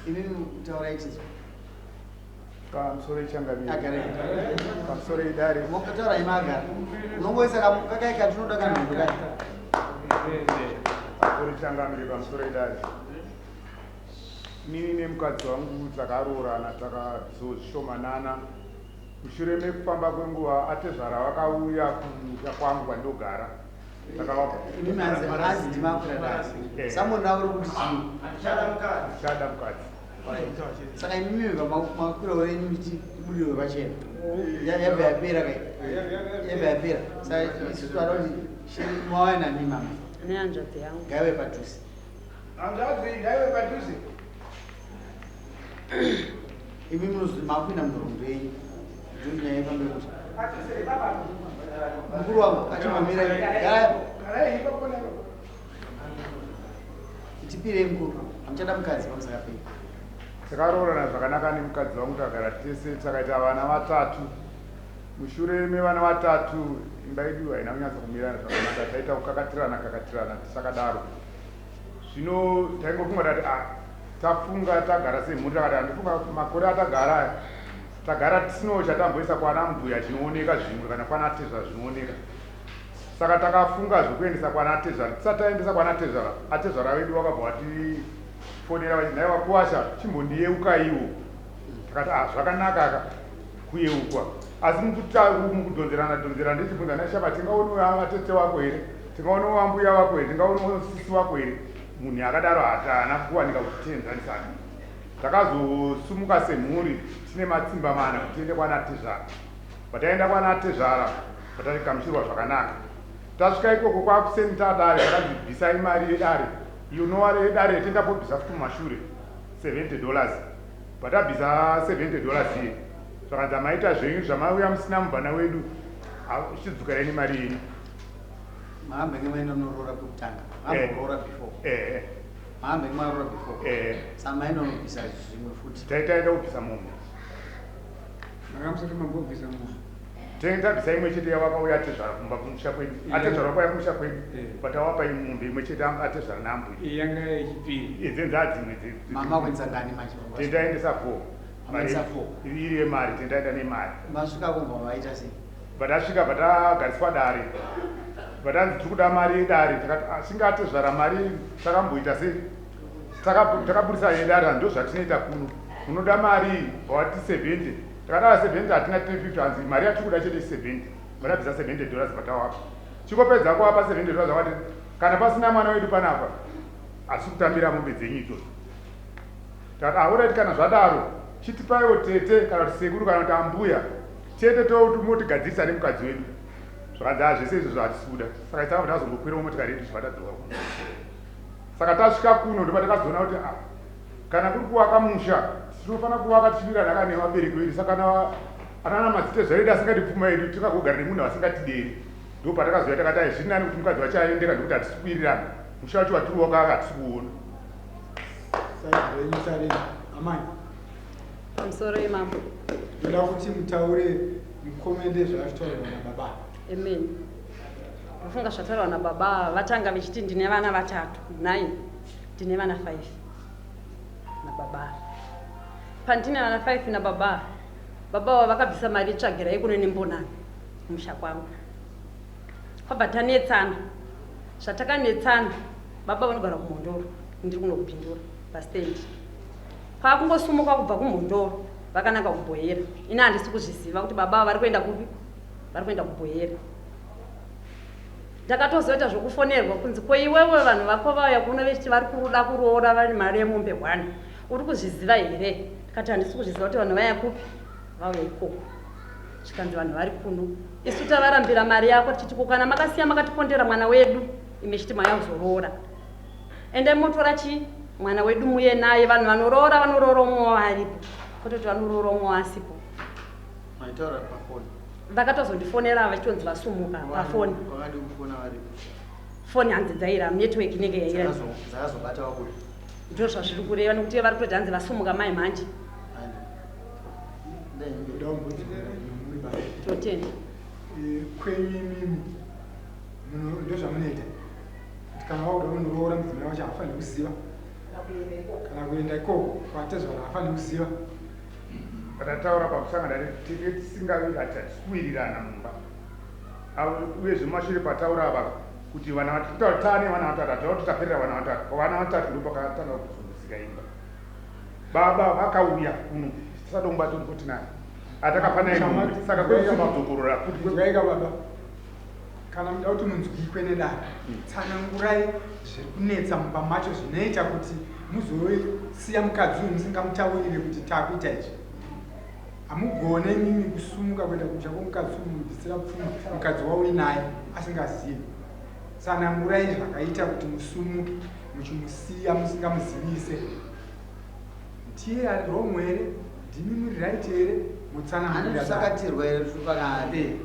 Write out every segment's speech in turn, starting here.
Imimi taurai chinzwa. Pamusoro ichangamire. Agare. Pamusoro idare. Motaura imi agara. Unongoisa kakai katinoda kanhumbu kai. Pamusoro ichangamire pamusoro idare. Inini nemukadzi wangu takaroorana takazoshomanana. Mushure mekufamba kwenguva atezvara vakauya kumusha kwangu kwandogara. Imimi hanzi hanzi ndimakwira dare. Eh. Samona uri kuti chii? Chada mukadzi. Chada mukadzi. Saka imimi makwira renyu miti ibudirwe pachena. Yabva yapera kai. Yabva yapera. Saka isu toda kuti shiri mauya nani mama. Nehanzvadzi yangu. Ngaive padhuze. Hanzvadzi ngaive padhuze. Imi munozi makuinda munhoroondo yenyu. Ndiyo nyaya yepamberi kuti. Mukuru wangu achimbomira gara tipirei mukuru. Hamuchada mukadzi pamusaka penyu. Takaroorana zvakanaka nemukadzi wangu takagara tese takaita vana vatatu. Mushure mevana vatatu imba yedu haina kunyatsa kumirana zvakanaka taita kukakatirana kakatirana tisakadaro. Zvino taingofunga tati ah, tafunga tagara semhuri takati handifunga makore atagara aya tagara tisinawo chatamboisa kwana mbuya chinooneka zvimwe kana kwana tezvara zvinooneka. Saka takafunga zvekuendesa kwana tezvara tisati taendesa kwana tezvara atezvara vedu vakabva vatifonera vachiti nhai vakuwasha chimbondiyeukaiwo. Takati ah zvakanaka aka kuyeukwa asi mukudhonzerana dhonzerana ndichibvunza nhai shaba tingaonewo vatete wako here tingaonewo ambuya wako here tingaonewo sisi wako here munhu akadaro haana kuwanika kuti tienzanisane. Takazosumuka semhuri tine matsimba mana kuti tiende kwana tezvara. Pataenda kwana tezvara pataigamuchirwa zvakanaka. Tasvika ikoko kwakuseni tadare takanzi bvisai mari yedare iyo noware yedare tendapobvisa futi mumashure 70 dollars. Patabvisa 70 dollars iye zvakanzi amaita zvenyu zvamauya musina mubvana wedu chidzokerai nemari yenyu. Mahambenge maenda noroora pekutanga. Mamboroora before. Eh. Mahambenge maroora before. Eh. Saka maenda nobvisa zvimwe futi. Taitaenda kubvisa mombe. Makamusati mambobvisa mombe. Tenge tabvisa imwe chete yavakauya atezvara kumba kumusha kwedu. Atezvara kwaya kumusha kwedu. But awapa mombe imwe chete atezvara naambuya. Yanga yechipiri. Idzenza dzimwe Mama kuendesa ngani manje? Tendaendesa 4. Maendesa 4. Iri yemari tendaenda nemari. Masvika kumba vaita sei? Patasvika patagariswa dare. Patanzi tiri kuda mari yedare takati asinga atezvara mari takamboita sei? Takaburisa yedare ndo zvatinoita kuno. Munoda mari wati 70. Takadara 70 hatina 350 hanzi mari yatiri kuda chete 70. Vatabvisa 70 dollars patawapa. Chikopedza kuwapa 70 dollars vakati kana pasina mwana wedu panapa asi kutambira mombe dzenyu idzodzo. Takati ah alright kana zvadaro chitipaiwo tete kana kuti sekuru kana kuti ambuya tete tomotigadzirisa nemukadzi wedu. Zvakanzi ah zvese izvozvo hatisi kuda. Saka takabva tazongokwirawo motikari yedu tichibva tadzoka kuno. Saka tasvika kuno ndipo takazoona kuti ah kana kuri kuvaka musha tinofanira kuvaka tichiwirirana kana nevabereki vedu saka kana anana madzitezvara edu asingadi pfuma yedu tingagogara nemunhu asingatideri. Ndipo patakazouya takati ai zviri nani kuti mukadzi wacho aendeka nekuti hatisi kuwirirana musha wacho watiri wakaka hatisi kuona. Side renyu tarei amai. Pamusoro yemambo. Ndoda kuti mutaure mukomende zvakataurwa nababa. Amen. Ndofunga zvataurwa nababa vatanga vechiti ndine vana vatatu. 9. Ndine vana 5 nababa. Pandine vana 5 nababa. Baba ava vakabvisa mari tsvagirai kuno nembonani kumusha kwangu. Kwabva tanetsana. Zvatakanetsana baba vanogara kuMhondoro ndiri kuno kupindura pastendi. Kwakungosumuka kubva kuMhondoro vakananga kuBhoyera. Ini handisi kuzviziva kuti baba ava vari kuenda kupi? Vari kuenda kuBhoyera. Ndakatozoita zvokufonerwa kunzi ko iwewe vanhu vako vauya kuno vechiti vari kuda kuroora vari mari yemombe 1. Uri kuzviziva here? Ndikati handisi kuzviziva kuti vanhu vaya kupi? Vauya ikoko. Zvikanzi vanhu vari kuno. Isu tavarambira mari yako tichiti ko kana makasiya makatipondera mwana wedu imi chiti mauya kuzoroora. Endai motora chi mwana wedu muye naye vanhu vanoroora vanoroora umwe aripo kwete kuti vanoroora umwe asipo. Maitaura pafoni. Vakatozondifonera vachitonzi vasumuka pafoni. Vakadi kufona varipo. Foni hanzi dzaira network inenge yaira. Dzakazobata wabuda. Ndizvo zvazviri kureva nekuti vari kutoti hanzi vasumuka mai manje. Ndoda kumbobvunza muri baba. Totenda. Kwenyu imimi ndozvamunoita kuti kana wakuda kunoroora mudzimai wacho haafaniri kuziva. Kana kuenda ikoko kwatezvara haafaniri kuziva. Patataura pakusangana tenge tisingavi hatisi kuwirirana mumba. Uyezve mumashure pataura ava kuti vana vatatu taane vana vatatu hataura kuti taperera vana vatatu. Pavana vatatu ndopakatanga kuzunguzika imba. Baba vakauya kuno tisadomba toripo tinaye. Atakapana imwe saka kwekudzokorora futi. Inzwaika baba. Kana muda kuti munzwikwe nedare, tsanangurai zviri kunetsa mumba macho zvinoita kuti muzosiya mukadzi uyu musingamutaurire kuti takuita izvi. Hamugone imimi kusumuka kuenda kumusha kwomukadzi uyu munobvisira pfuma mukadzi wauinaye asingazivi. Tsanangurai zvakaita kuti musumuke muchimusiya musingamuzivise. Ndiye ari wrong here? Ndimi muri right here? Motsanangurira dare. Anotusakatirwa here tupakati?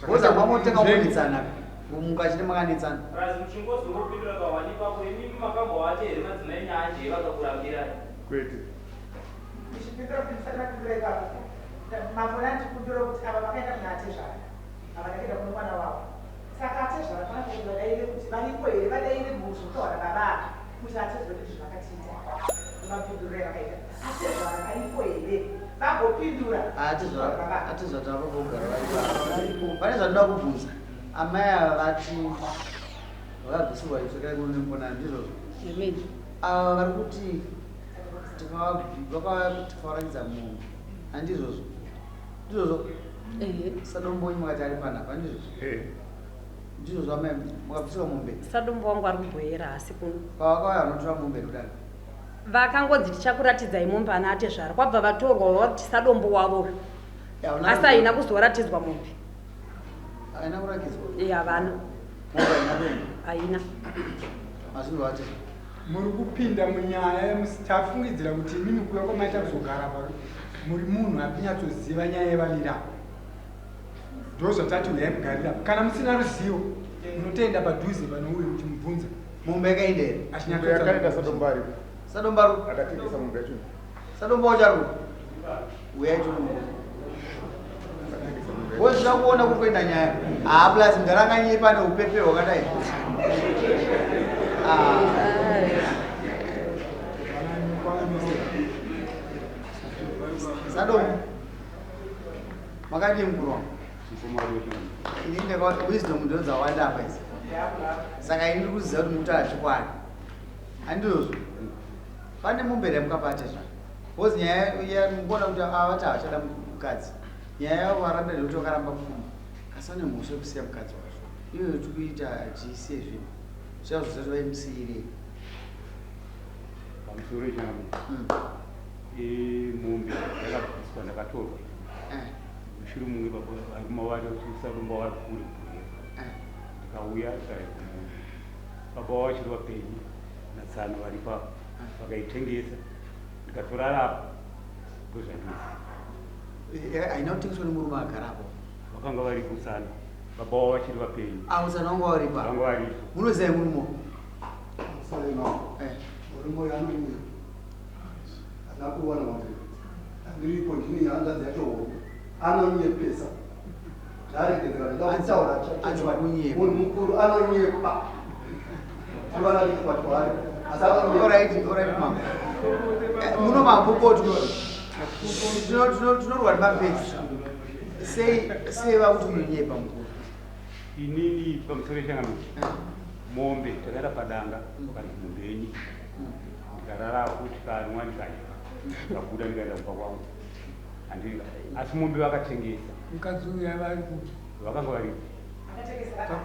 Boza mamotanga kunetsana. Kumuka chete makanetsana. Plus muchingozongopindura pahwani ipapo imimi makambovati here madzimai nyanje vakakurambirai. Kwete. Ndichipindura kuti ndisati ndapindura ipapo mambo ndandikumbira kuti ava vakaenda kuna atezvara havana kuenda kune mwana wavo saka atezvara pana kuti vadaire kuti variko here vadaire zvinotaura nababa ava kuti atezvara kuti zvakatiita mapinduriro avakaita atezvara variko here vagopindura Atezvara atezvara tava kugara varipo. Pane zvandinoda kubvunza. Amai ava vati vakabvisirwa itsvaka kuno nemponana ndizvozvo. Amen. Ava vari kuti vakauya tikawaratidza mombe. Handizvozvo. Ndizvozvo. Ehe. Sadombonyi makati ari panapa handizvozvo. Ndizvozvo amai makabvisirwa mombe. Sadombo wangu ari kubhoyera haasi kuno. Pavakauya vanotora mombe kudaro. Vakangonzi tichakuratidzai mombe ana atezvara kwabva vatorwa vakuti sadombo wavo uyu. Asi haina kuzoratidzwa mombe. Haina kurakidzwa. Ee havana. Mombe haina kuenda. Haina. Mazvinhu atezvara. Muri kupinda munyaya tafungidzira kuti imimi kuuya kwamaita kuzogara pano muri munhu ari kunyatsoziva nyaya yevaviri ava. Ndozvatati huyai mugarira apa. Kana musina ruzivo munotoenda padhuze panouyu muchimubvunza. Mombe yakaenda here? Mombe yakaenda Sadomba aripo. Sadomba aripo. Akatengesa mombe yacho. Sadomba wacho aripo. Uyai timuone. Wozvida kuona kuri kuenda nyaya. Ah, plus mudhara pane upepe hwakadai. Ah. Sadomba. Makadii mukuru wangu? Ini ndaka wisdom ndo dzawanda apa idzi. Saka ini ndiri kuziva kuti mukutaura chokwadi. Handizvozvo. Pane mombe here mukabata zva? Because nyaya ya mukuona kuti avati havachada mukadzi. Nyaya yavo varamba ndekuti vakaramba pfuma. Asi vane mhosva yekusiya mukadzi wacho. Iyoyo tiri kuita tiisiye zvinhu. Zvichazozati vaimusiyirei. Pamusoro changu. Mombe yakabviswa ndakatorwa. Mushure mumwe baba varume vari kusadomba vari kure kure. Ndikauya ndikaenda mombe. Baba vachiri vapenyu natsano vari ipapo. Vakaitengesa ndikatorara apo ndozvandinoziva. Haina kutengeswa nemurume agara apo. Vakanga vari kutsano. Baba vavo vachiri vapenyu. Ah, utsano vanga varipo. Vanga varipo. Munoziva murume? Murume uyu anonyepa. Haana kuwana mombe. Andiripo ndini hanzvadzi yacho hombe. Anonyepesa. Zvaregedzera ndoda kutaura chacho. Munhu mukuru anonyepa. Tiri vana diki kwaari. Asi anonyepa. Alright, alright mama. Muno mambokoto. Tinorwa nemapedzi. Sei sei vakuti munonyepa mukuru? Inini pamusoro changu mombe takaenda padanga vakanzi mombe yenyu. Ndikararapo tikanwa ndikadya. Ndikabuda ndikaenda kumba kwangu. Handika. Asi mombe vakatengesa. Mukadzi uyu aiva ari kupi? Vakanga varipo.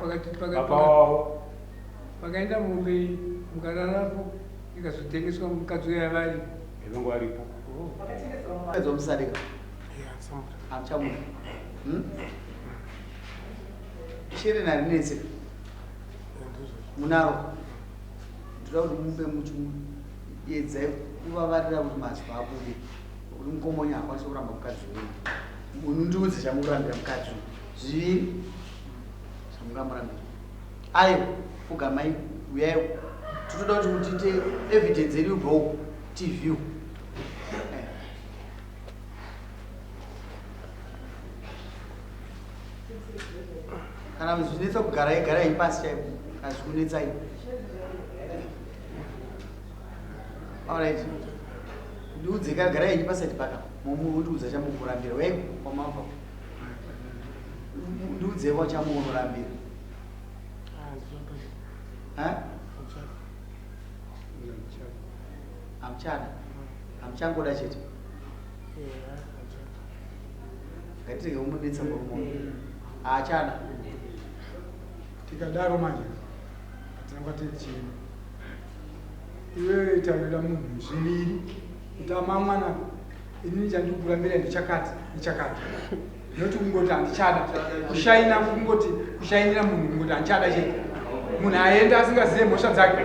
Pakati Baba wavo. Pakaenda mombe iyi mukararapo ikazotengeswa mukadzi uyu aiva aripo. Vanga varipo. Mukadzi wamusadika. Hamuchamuda. Shereni harinetse. Munaro. Ndoda kuti mupe muchiedzai kuvavarira kuti mazwi abude. Kuti mukomonyi haakwanisi kuramba mukadzi wenyu. Munondiudze chamukurambira mukadzi uyu. Zviviri zvamungamurambira. Ayo, pfugamai, uyai. Totoda kuti mutiite evidence yedu ibva uku, tiview. Kana zvinetsa kugarai, garai pasi chaipo. Kana zvikunetsai. Alright. Ndiudze ka garai henyu paside paka. Momundiudza chamukurambira. Uyai kwamabva. Ndiudze kwa chamunorambira. Ha? Hamuchada. Hamuchangoda chete. Ngatirege kumunetsa murume uyu. Haachada. Tikadaro manje hatina kwatiri Iwewe taurira munhu zviviri kuti amamwana inini chandikukurambira ndechakati nechakati noti kungoti handichada kushaina kungoti kushainira munhu kungoti handichada chete munhu aenda asingazive mhosva dzake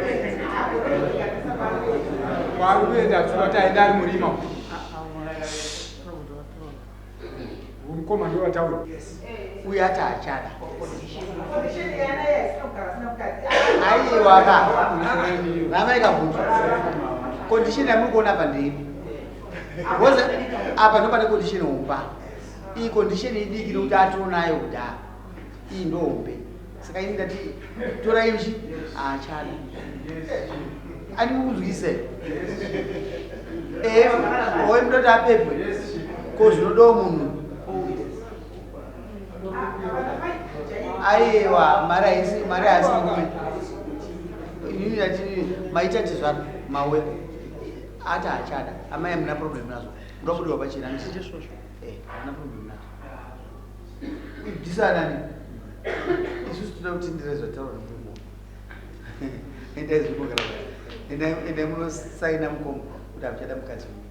kwaari kuenda atinoda kuti aenda ari murima Mukoma ndiwo vataura. Uyu ati haachada. Aiwa ka. Rama ikabvunzwa. Condition yamuri kuona apa ndeipi? Because apa ndopane condition homba. Iyi condition idiki nokuti atonayo kudhara. Iyi ndo hombe. Saka ini ndati torai ichi haachada. Ani mukunzwise? Eh, oye mudoti apepwe. Ko zvinodawo munhu. Aiwa, mari haisi mari haisi murume. Inini ndati maita tezvara mauya. Ati haachada. Amai hamuna problem nazvo. Muda kubudirwa pachena. Eh, hamuna problem nazvo. Ibvisa nani? Isusu toda kutindira zvataura nemurume. Endai zvimogara. Endai munosaina mukoma kuti hamuchada mukadzi uyu.